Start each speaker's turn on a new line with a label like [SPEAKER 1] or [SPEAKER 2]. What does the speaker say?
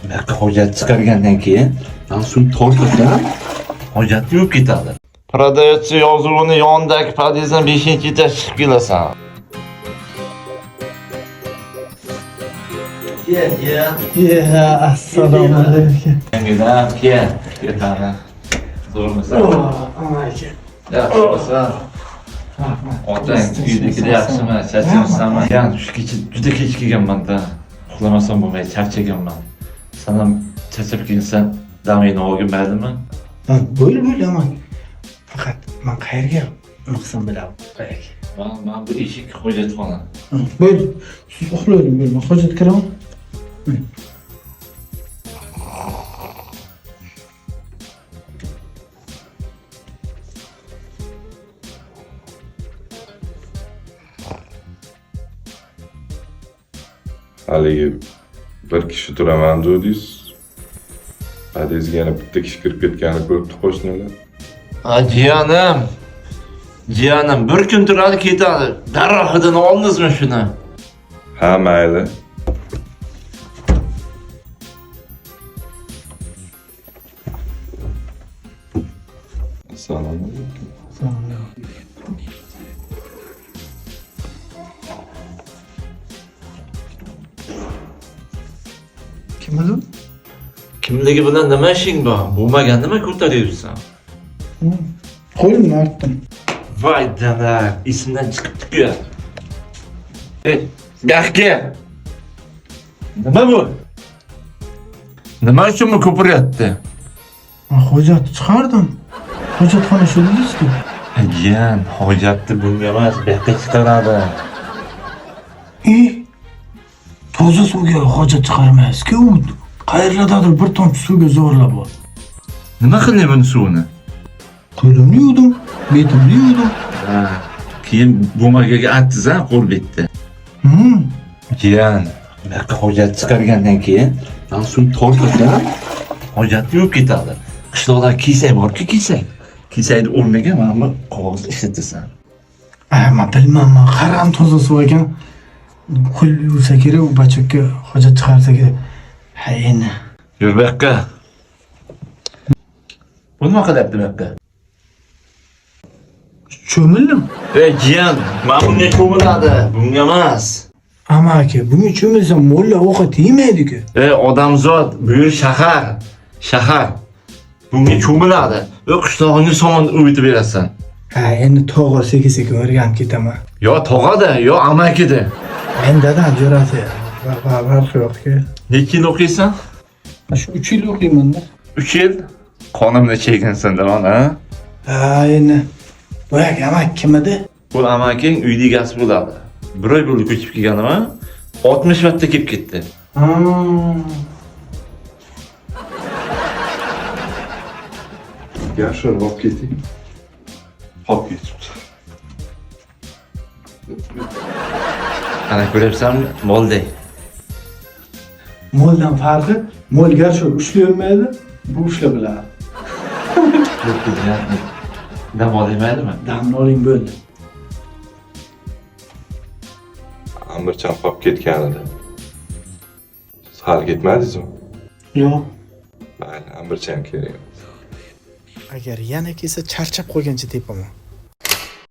[SPEAKER 1] Buyoqqa hojat chiqargandan keyin man suvni tortasam, hojatni yuvib ketadi. Продается yozuvini yonidagi podyezddan 5-etaj chiqib kelasan. Kel, kel.
[SPEAKER 2] Ya, assalomu alaykum.
[SPEAKER 1] Yangidan kel. Ketadi. Zo'rmisan?
[SPEAKER 2] Amaki.
[SPEAKER 1] Yaxshimisan? Otang uydagida yaxshimi? Charchamaysanmi? Yani shu kecha juda kech kelganman-da. Uxlamasam bo'lmaydi, charchaganman. San ham charchab kelsan, damingni olgin maylimi?
[SPEAKER 2] Bo'l, bo'l, amaki. Faqat man qayerga nima qilsam biladi. Aka.
[SPEAKER 1] Man bu eshik hojatxona.
[SPEAKER 2] Bo'l. Siz uxlayvering, bo'l. Man hojat kiraman.
[SPEAKER 3] Haligi bir kishi turaman dedingiz. Podyezga yana bitta kishi kirib ketganini ko'ribdi qo'shnilar.
[SPEAKER 1] Ha, jiyanim. Jiyanim bir kun turadi, ketadi. Darrov hidini oldingizmi shuni?
[SPEAKER 3] Ha, mayli. Assalomu alaykum.
[SPEAKER 2] Kim edi?
[SPEAKER 1] Kimligi bilan nima ishing bor? Bo'lmagan nima ko'taryapsan?
[SPEAKER 2] Qo'limni artdim.
[SPEAKER 1] Voy dana, esimdan chiqibdi-ku. Ey, buyoqqa. Nima bu? Nima uchun bu ko'piryapti?
[SPEAKER 2] Man hojat chiqardim. Hojatxona shu dedingiz-ku.
[SPEAKER 1] Jiyan, hojatni bunga emas, bu yoqqa chiqaradi.
[SPEAKER 2] E, toza suvga hojat chiqarmaysiz-ku. U qayerlardadir bir tomchi suvga zo'rlab bor.
[SPEAKER 1] Nima qilding buni suvini?
[SPEAKER 2] Qo'limni yuvdim, betimni yuvdim.
[SPEAKER 1] Ha, keyin bo'magaga atdiz ha, qo'l betdi.
[SPEAKER 2] Hmm.
[SPEAKER 1] Jiyan, bu yoqqa hojat chiqargandan keyin man suvni tortasam, hojatni yuvib ketadi. Qishloqda kesak bor-ku, kesak. Kesakni o'rniga mana bu qog'oz ishlatasan.
[SPEAKER 2] Ah, man bilmayman, qaram toza suv ekan. Qo'l yuvsa kerak, u bachakka hojat chiqarsa kerak. Ha, endi.
[SPEAKER 1] Yur bu yoqqa. Bu nima qilyapti bu yoqqa?
[SPEAKER 2] Cho'mildim.
[SPEAKER 1] Ey jiyan, mana bunga cho'miladi, bunga emas.
[SPEAKER 2] Amaki, bunga cho'milsam mo'lla ovqat yemaydi-ku.
[SPEAKER 1] Ey odamzod, bu yer shahar. Shahar. Bunga cho'miladi. Ey qishlog'ingga somon uyutib berasan.
[SPEAKER 2] Ha, endi tog'a sekin-sekin o'rganib ketaman.
[SPEAKER 1] Yo tog'ada, yo amakida.
[SPEAKER 2] Endi dadam jo'rasi. Farqi yo'q-ku.
[SPEAKER 1] Necha yil o'qiysan?
[SPEAKER 2] Shu 3 yil o'qiyman-da.
[SPEAKER 1] 3 yil. Qonimni chekinsin demon, ha?
[SPEAKER 2] Ha, endi. Boyagi amaki kim edi?
[SPEAKER 1] Bu amaking uyni egasi bo'ladi. Bir oy bo'ldi ko'chib kelganima, 60 marta kelib ketdi.
[SPEAKER 2] Ha.
[SPEAKER 3] Gashir olib keting. Olib ketibdi.
[SPEAKER 1] Ana ko'ryapsanmi? Moldek.
[SPEAKER 2] Mo'ldan farqi, mo'l garchi ushlayolmaydi, bu ushlab biladi.
[SPEAKER 1] Dam olmaydimi?
[SPEAKER 2] Damni oling bo'ldi.
[SPEAKER 3] Amirchan qolib ketgan edi. Siz hali ketmadingizmi?
[SPEAKER 2] Yo'q.
[SPEAKER 3] Mayli, Amircham kerak.
[SPEAKER 2] Agar yana kelsa charchab qolgancha tepaman.